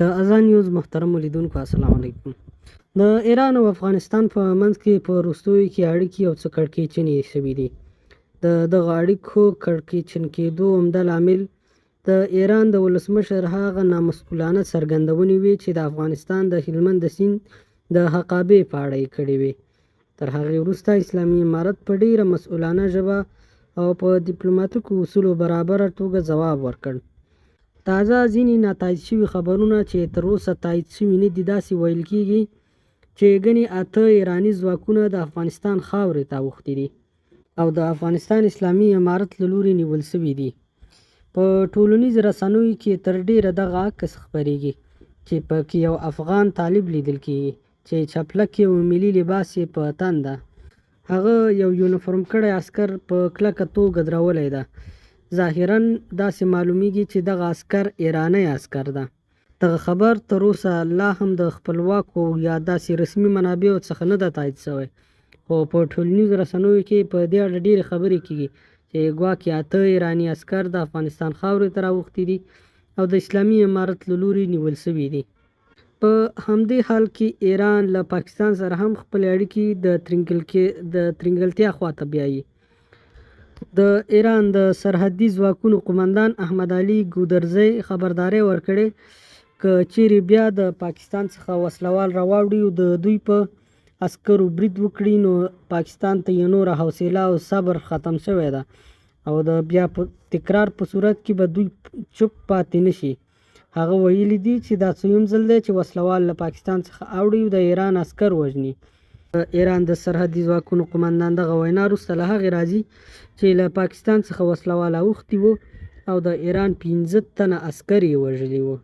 د ازان نیوز محترمو لیدونکو السلام علیکم. د ایران او افغانستان په منځ کې په وروستیو کې اړیکې یو څه کړکېچنې شوې دي. د دغه اړیکو کړکېچن کېدو عمده لامل د ایران د ولسمشر هغه نامسؤلانه څرګندونې وې چې د افغانستان د هلمند د سیند د حقابې په اړه یې کړې وې. تر هغې وروسته اسلامي امارت په ډېره مسؤلانه ژبه او په دیپلوماتیکو اصولو برابره توګه ځواب ورکړ. تازه ځینې ناتایید شوي خبرونه چې تر اوسه تایید شوي نه دي، داسې ویل کېږي چې ګنې 8 ایراني ځواکونه د افغانستان خاورې ته اوښتي دي او د افغانستان اسلامي امارت له لوري نیول شوي دي. په ټولنیزو رسنیو کې تر ډېره دغه عکس خپرېږي چې په کې یو افغان طالب لیدل کېږي چې چپلکې او ملي لباس یې په تن ده. هغه یو یونیفورم کړی عسکر په کلکه توګه درولی ده. ظاهراً داسې معلومیږي چې دغه عسکر ایرانی عسکر ده. دغه خبر تر اوسه لا هم د خپلواکو یا داسې رسمي منابعو څخه نه ده تایید شوی، خو په ټولنیزو رسنیو کې په دې اړه ډېرې خبرې کېږي چې ګواکې 8 ایراني عسکر د افغانستان خاورې ته راوښتي دي او د اسلامي امارت له لوري نیول شوي دي. په همدې حال کې ایران له پاکستان سره هم خپلې اړیکې د ترینګلتیا خواته بیایي. د ایران د سرحدي ځواکونو قومندان احمد علي ګودرزی خبرداری ورکړی که چیرې بیا د پاکستان څخه وسلوال راواوړي او د دوی په عسکرو برید وکړي، نو پاکستان ته یې نوره حوصله او صبر ختم شوی ده او د بیا په تکرار په صورت کې به دوی چوپ پاتې نشي. هغه ویلي دي چې دا څویم ځل دی چې وسلوال له پاکستان څخه اوړي او د ایران عسکر وژني. د ایران د سرحدي ځواکونو قومندان دغه وینا وروسته له هغې راځي چې له پاکستان څخه وسلوال اوښتي وو او د ایران 5 تنه عسکر یې وژلي وو.